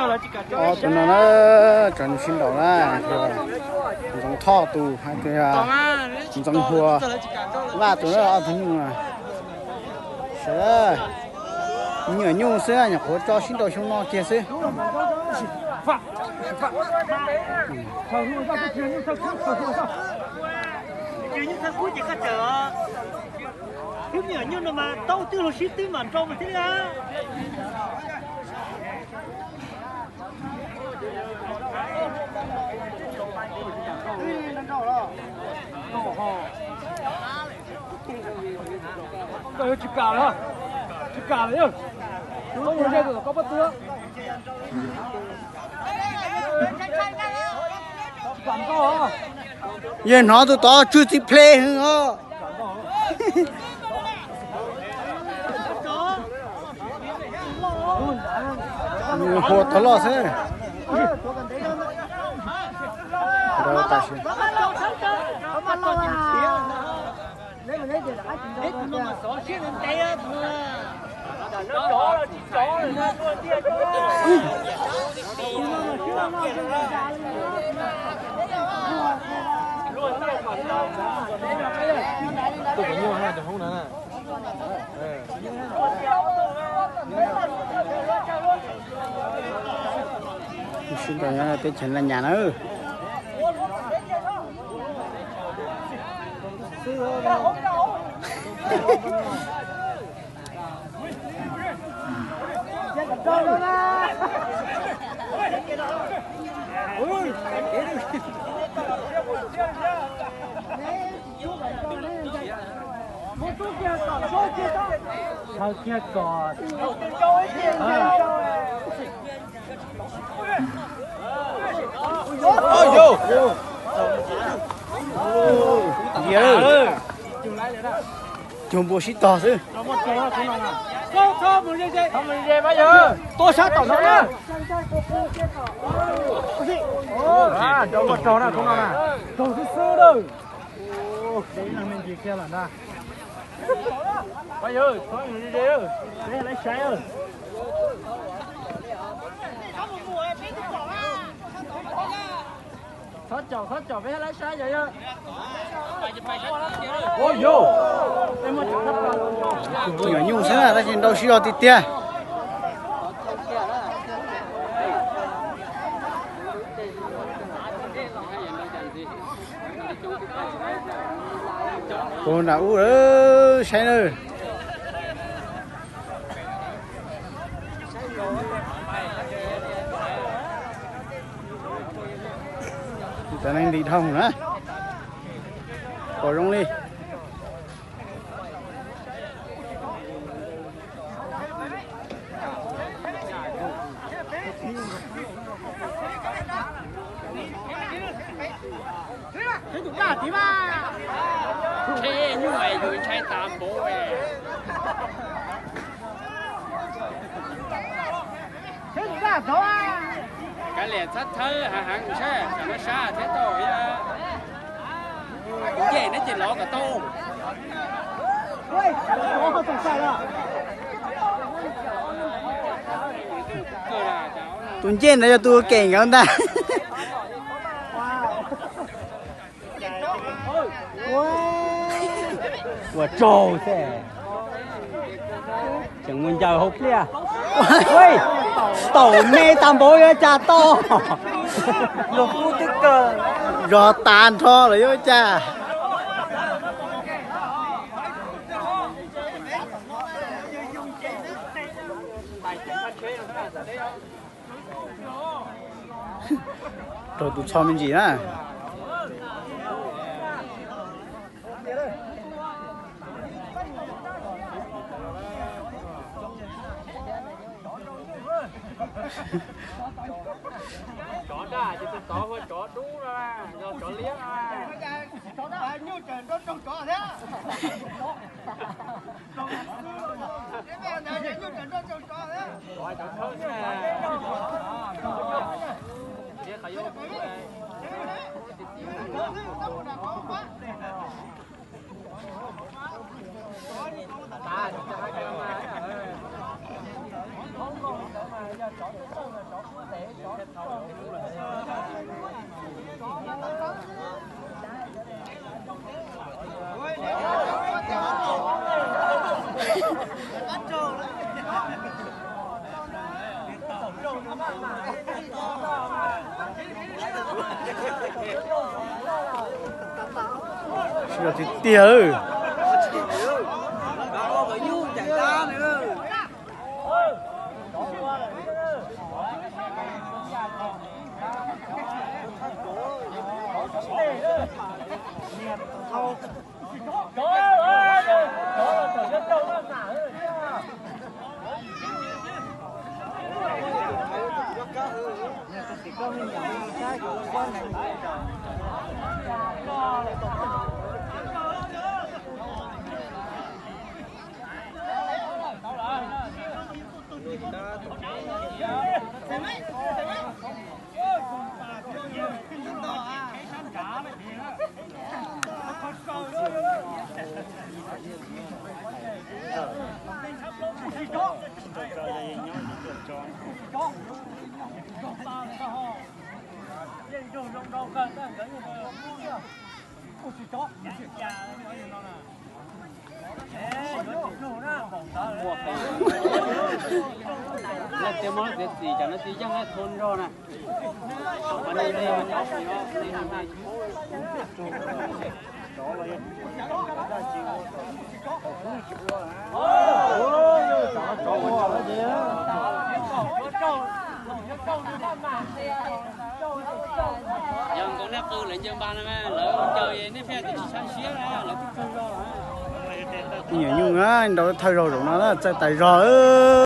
Ob tug no na, tseem sib nraus na, Ntxoov Thoj tus hais tias Ntxoov Huas Vaj tus na, ob tug nyuj na. Sawv, me nyuam nyuj xwb, nyuam qhuav tso sib nraus xyoo no kiag xwb. Tus me nyuam nyuj no mas tau twb los sib twb mam nrau mas thiab li. Koj yuav tsis kam lawm, tsis kam lawm, koj mus ze kom koj pab tw. Yawg hnov tus tod tsw txiv ple hwv os. Hua tog loj xwb. Sib nraus nyob teb chaws Laj Nyas na. Thawj kiag kom. Cuag npua sib tog xwb. Tuaj sab tom no na. Rau muaj raug na, kuv no na, raug xwb xwb lawm. Peb ib leeg me ntsis kiag lawm ntag. Peb yawg, txhob mus ze ze, peb lawv saib. Txhob caum, txhob caum, peb lawv saib yog yog. Nyuam nyuj xwb na, tab sis nrau sib zog tiag tiag. Puag nram ub saib na. Cov neeg ntim dhau na, pom zoo li. Tsheb nyuj yus ntshai tas npaum. Kav liam txhob thawb hav heev, tsam no sab thiab tau. Ncej neb ces lov kom tau. Tus ncej ntawd yog tus kem nkawd ntag. Ua tsaug xwb. Tseem mus ncaws hauv pliaj. Taum me tag npaum yuav cas tau. Zog tas nrho lawm yuav cas. Raug tus tsho me ntsis na. Cov daj ces tus tod hu cov dub no, yog cov liab no. Nyuj tawm nrov tsaug tsov thiab. Sib zog tiag tiag lawm. Leej twg muaj lub txiav txim cov no tsis yeej thau nrog na. Yog nkaus nej qw lawv ncaws npas no mas lawv ncaws nej pheej tsis sab siab na, lawv twb tsaug zog. Nyuam nyuj na, nrau thawj zaug zaum no na, txawj tais zog.